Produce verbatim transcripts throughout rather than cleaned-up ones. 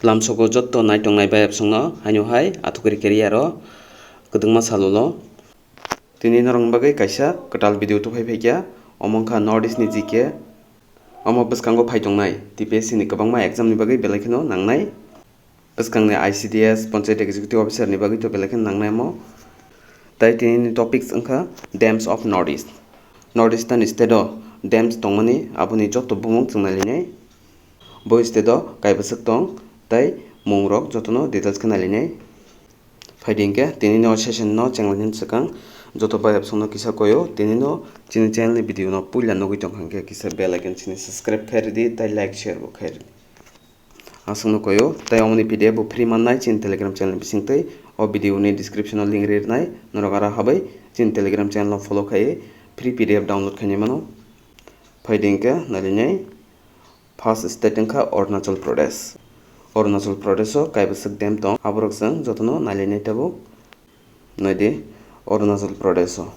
Lamsogo jotto naitongnai bai absongno haino hai Athukuri career o kwdwngma salulo. Tini norokni bagwi kaisa kwtal video tuphai phaikha, omo wngkha North East ni G K. Omo bwskango phai tongnai T P S C ni kwbangma exam ni bagwi belai kheno nangnai. Bwskangni I C D S, Panchayat Executive Officer ni bagwi to belai kheno nangnai omo. Tai tini ni topics wngkha Dams of North East. North Eastern state o dams tongmani aboni jotto bumung chwng nailinai. Bo state o kaibwswk tong tai mungrok jotono details khe nailinai. Phaidi hinkhe tini no session no chenglaini swkang joto bai absongno kisa koyo, tini no chini channel ni video no puila nugwi tongkha hinkhe kisa bell icon chini subscribe khai ridi tai like share bo khai ridi. Aswkno koyo tai omoni P D F bo free mannai chini Telegram channel bisingtwi, o video ni description o link rirnai, norok aro habai chini Telegram channel o follow khai free P D F download khainai mano. Phaidi hinkhe nailinai. First state wngkha Arunachal Pradesh. Arunachal Pradesh o kaibwswk dam tong, aborok chwng jotono nailainai tabuk. Naidi, Arunachal Pradesh o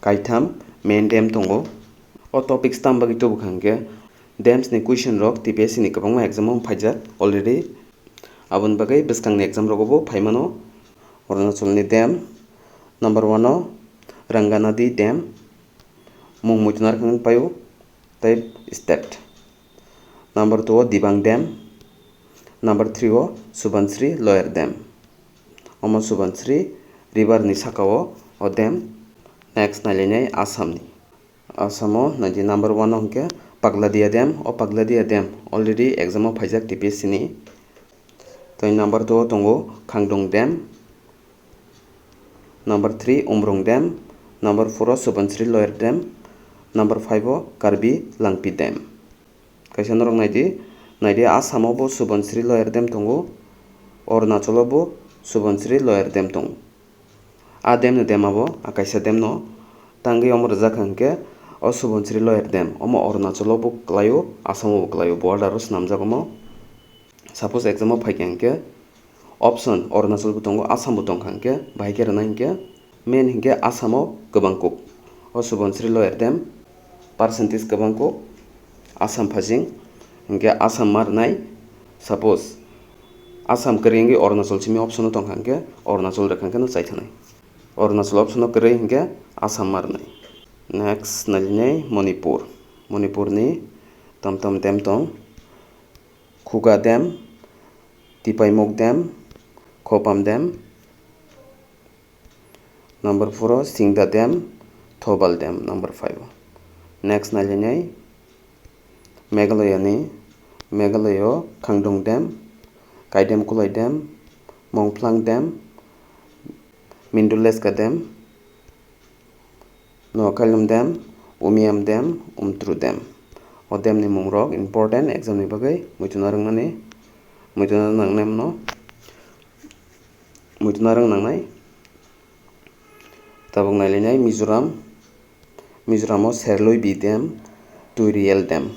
kaitham main dam tongo. O topics tam bagwi tubukha hinkhe dams ni question rok T P S C ni kwbangma exam o phaijak already. Aboni bagwi bwskangni exam rogo bo phaimano. Arunachal ni dam number one o Ranganadi dam, mung muitu narwknani paio. Tei state. Number two o Dibang Dam. Number three o Subansiri Lower Dam. Omo Subansiri river ni saka o o dam. Next nailainai Assam ni. Assam o naidi number one o hinkhe Pagladia Dam. O Pagladia Dam already exam o phaijak T P S C ni. Tei number two o tongo Khangdong Dam. Number three Umrong Dam. Number four o Subansiri Lower Dam. Number five o Karbi Langpi Dam. Kaisa norok naidi, naidi Assam o bo Subansiri Lower Dam tongo. Arunachal o bo Subansiri Lower Dam tongo. A dam ni dam abo, a kaisa dam no tangwi omo rwjak kha hinkhe o Subansiri Lower Dam. Omo Arunachal o bo kwlaio, Assam o bo kwlaio, border o swnamjak omo. Suppose exam o phaikha hinkhe option Arunachal bo tongo, Assam bo tongkha hinkhe, bahai khe rwnai hinkhe main hinkhe Assam o kwbang kuk. O Subansiri Lower Dam percentage kwbang kuk Assam phajing hinkhe Assam ma rwnai. Suppose Assam kwrwi wngwi Arunachal simi option o tongkha hinkhe Arunachal rwkha hinkhe no chaithanai. Arunachal option o kwrwi hinkhe Assam ma rwnai. Next nailinai Manipur. Manipur ni tam tam dam tong. Khuga Dam, Tipaimukh Dam, Khopam Dam. Number four o Singda Dam, Thoubal Dam, number five o. Next nailainai Meghalaya ni, Meghalaya o Khangdong Dam, Kaidam Kulai Dam, Mongphlang Dam, Minduleska Dam, Noakhailam Dam, Umiam Dam, Umtru Dam. O dam ni mung rok important exam ni bagwi muitu narwknani, muitu narwk nangnai mano, muitu narwk nangnai. Tabuk nailainai Mizoram, Mizoram o Serloi B Dam, Tuirial Dam.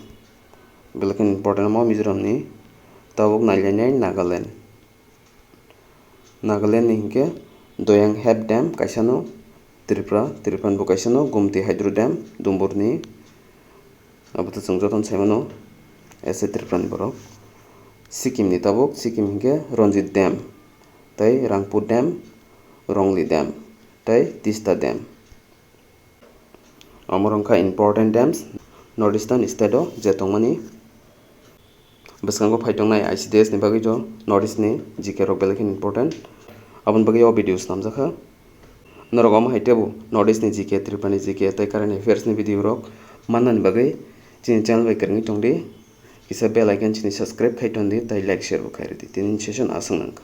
Belai kheno important omo Mizoram ni. Tabuk nailainai Nagaland. Nagaland ni hinkhe Doyang Hep Dam kaisa no, Tripura, Tripura ni bo kaisa no, Gumti Hydro Dam, Dumbur ni, abo to chwng jotono sai mano, S A Tripura ni borok. Sikkim ni tabuk, Sikkim hinkhe Ranjit Dam, tei Rangpur Dam, Rongli Dam, tei Tista Dam. Omo wngkha important dams North Eastern state o je tongmani. Bwskango phai tongnai I C D S ni bagwi jo North East ni G K rok belai kheno important. Aboni bagwi o video swnamjakha. Norok omo hai teibo North East ni G K, Tripura ni G K tei current affairs ni video rok mannani bagwi chini channel bai kwrwngwi tongdi. Kisa bell icon chini subscribe khai tondi tei like share bo khai rwdi. Tini session aswk nangkha.